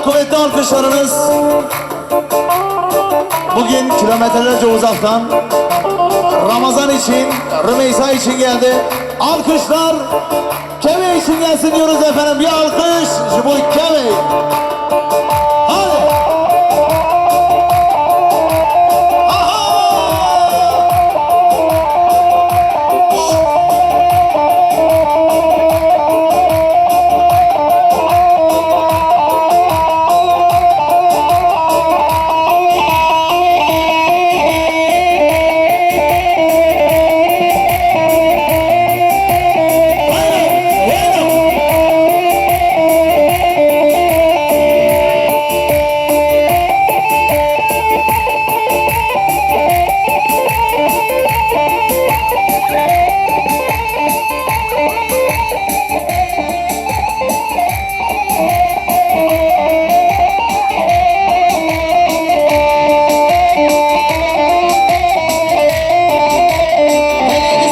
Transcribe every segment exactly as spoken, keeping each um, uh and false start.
Kuvvetli alkışlarınız bugün kilometrelerce uzaktan Ramazan için, Rümeysa için geldi. Alkışlar Kevê için gelsin diyoruz efendim. Bir alkış ji bo Kevê. Hadi. Aha!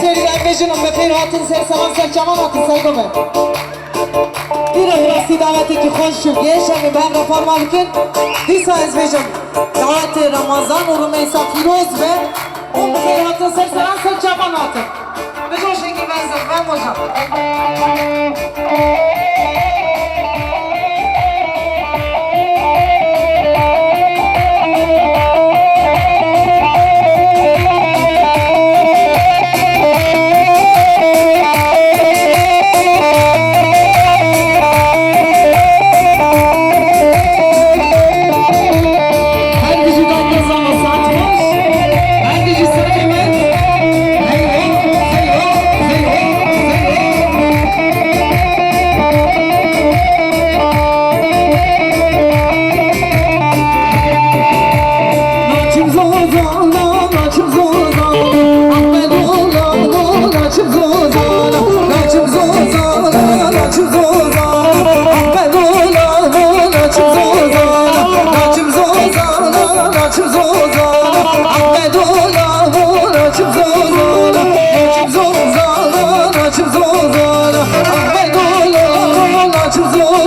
Serî de em bêjin, em bi xêr hatin, ser seran, ser çavan hatin, seydo me. Îro bi rastî dawetekî xweş û gêş em ê bi hev re parva bikin. Dîsa ez bêjim, dawetê Remezan û Rimeysa pîroz be û bi xêr hatin, ser seran, ser çavan hatin. Bi coşekî berz in, Mem hocam. Her bijî daxwaza saet baş. Her bijî serê me. Hey ho, hey ho, hey ho, hey ho. Naçim zozana, naçim zozana, Ahmet ola, naçim zozana, naçim zozana, naçim zozana, Ahmet ola, naçim zozana, naçim zozana, naçim zozana, Ahmet ola, naçim zozana, naçim zozana, naçim zozana, Ahmet ola, naçim zozana.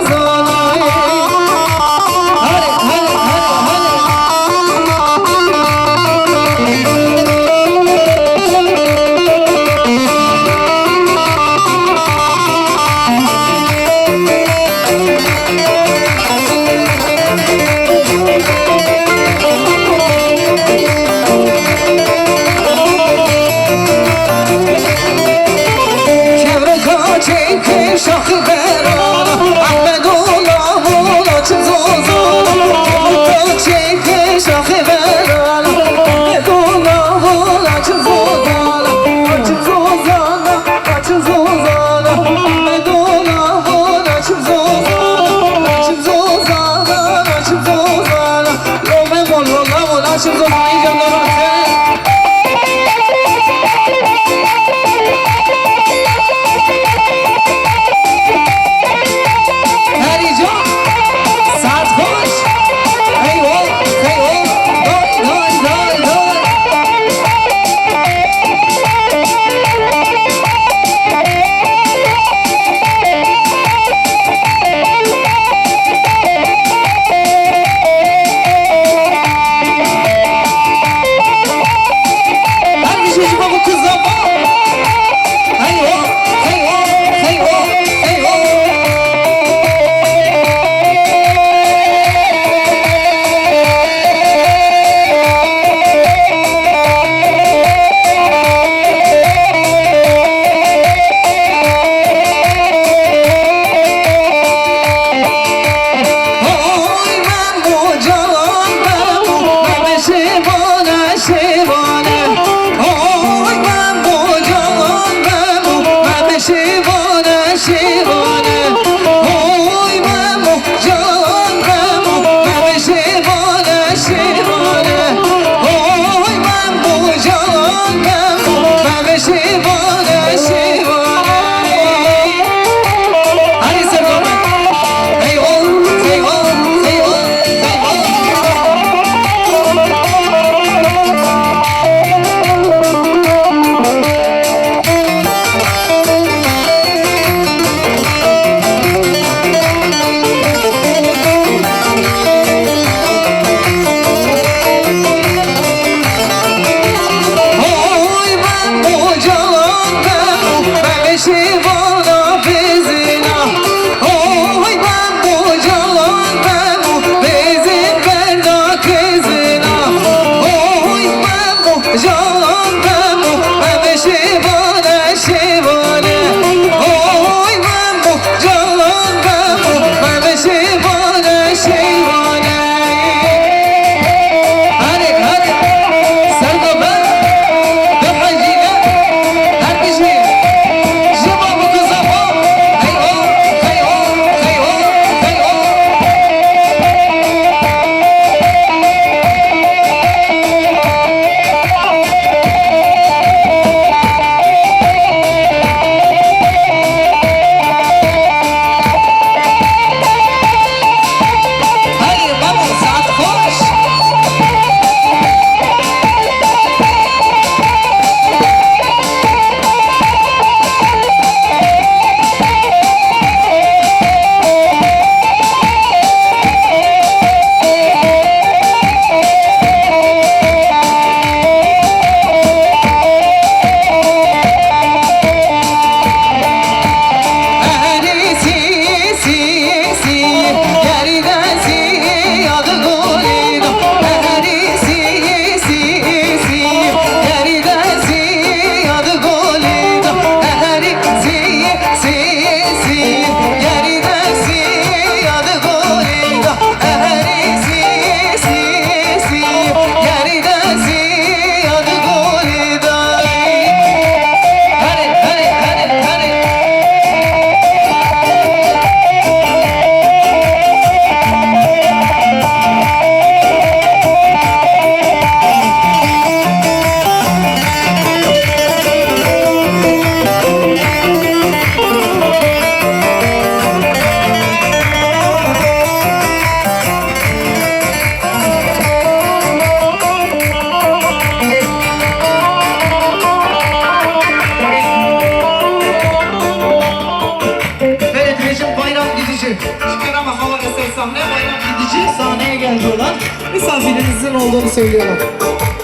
Kerem Havar Eser sahne, Bayram Gidici sahneye geldi olan misafirimizin olduğunu söylüyorum.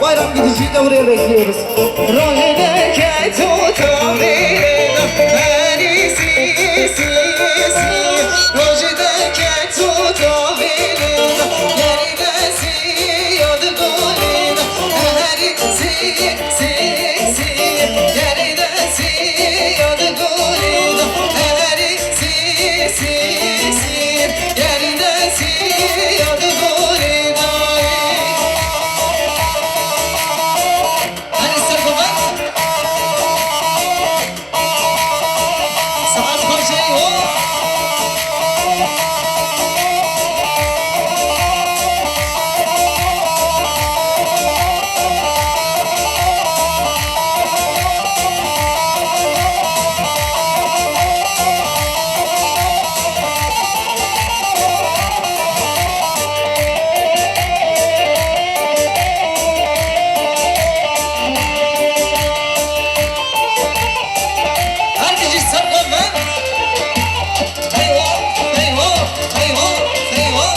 Bayram Gidici'yi de buraya bekliyoruz. Rojine keto tavile, beni si, si, si. Rojine keto tavile, yerine si, yadı golina, eri si, si, si. Yerine si, yadı golina, eri si, si, si, si. Yerine si, yadı golina. Hadi Serkovan. Saat başı, ho. Herkes ji ser xwe ve. Hey ho, hey ho, hey ho, hey ho.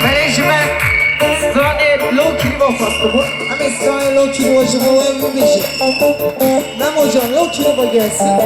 Berê ji me stranê Low Kiriba xwestibû. Em ê stranê Low Kiriba ji bo we bibêjin. Memo can, Low Kiriba gelsin.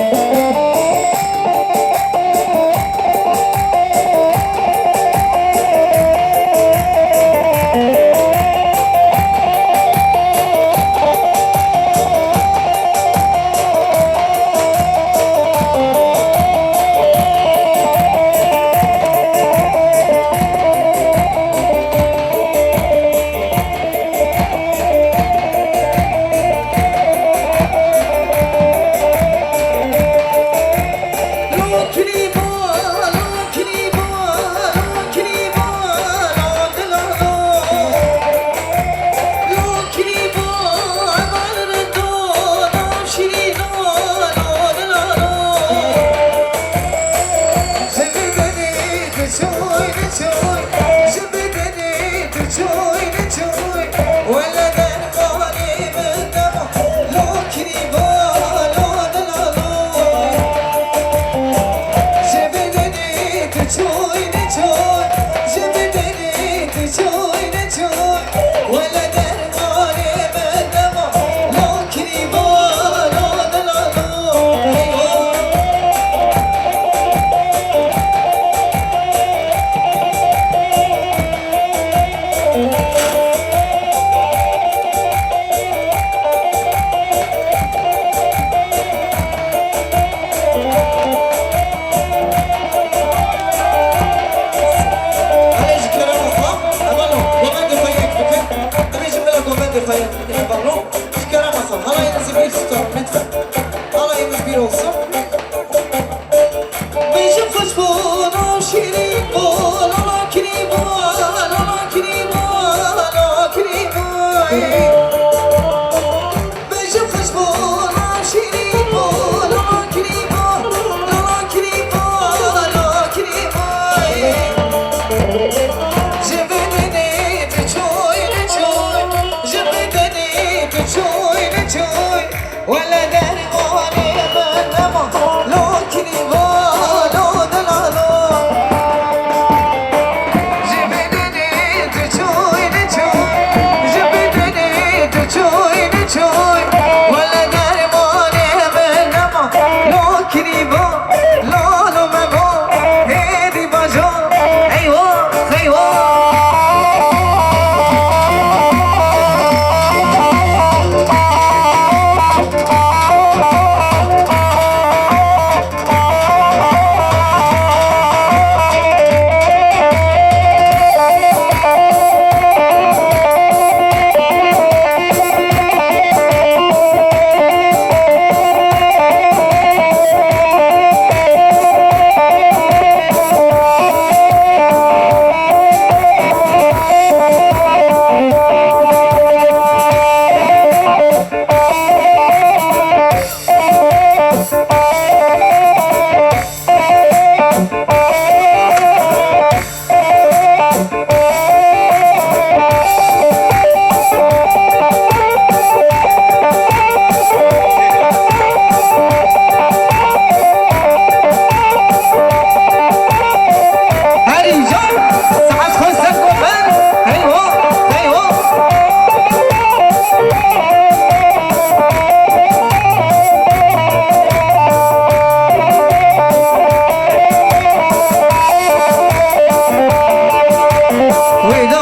Wê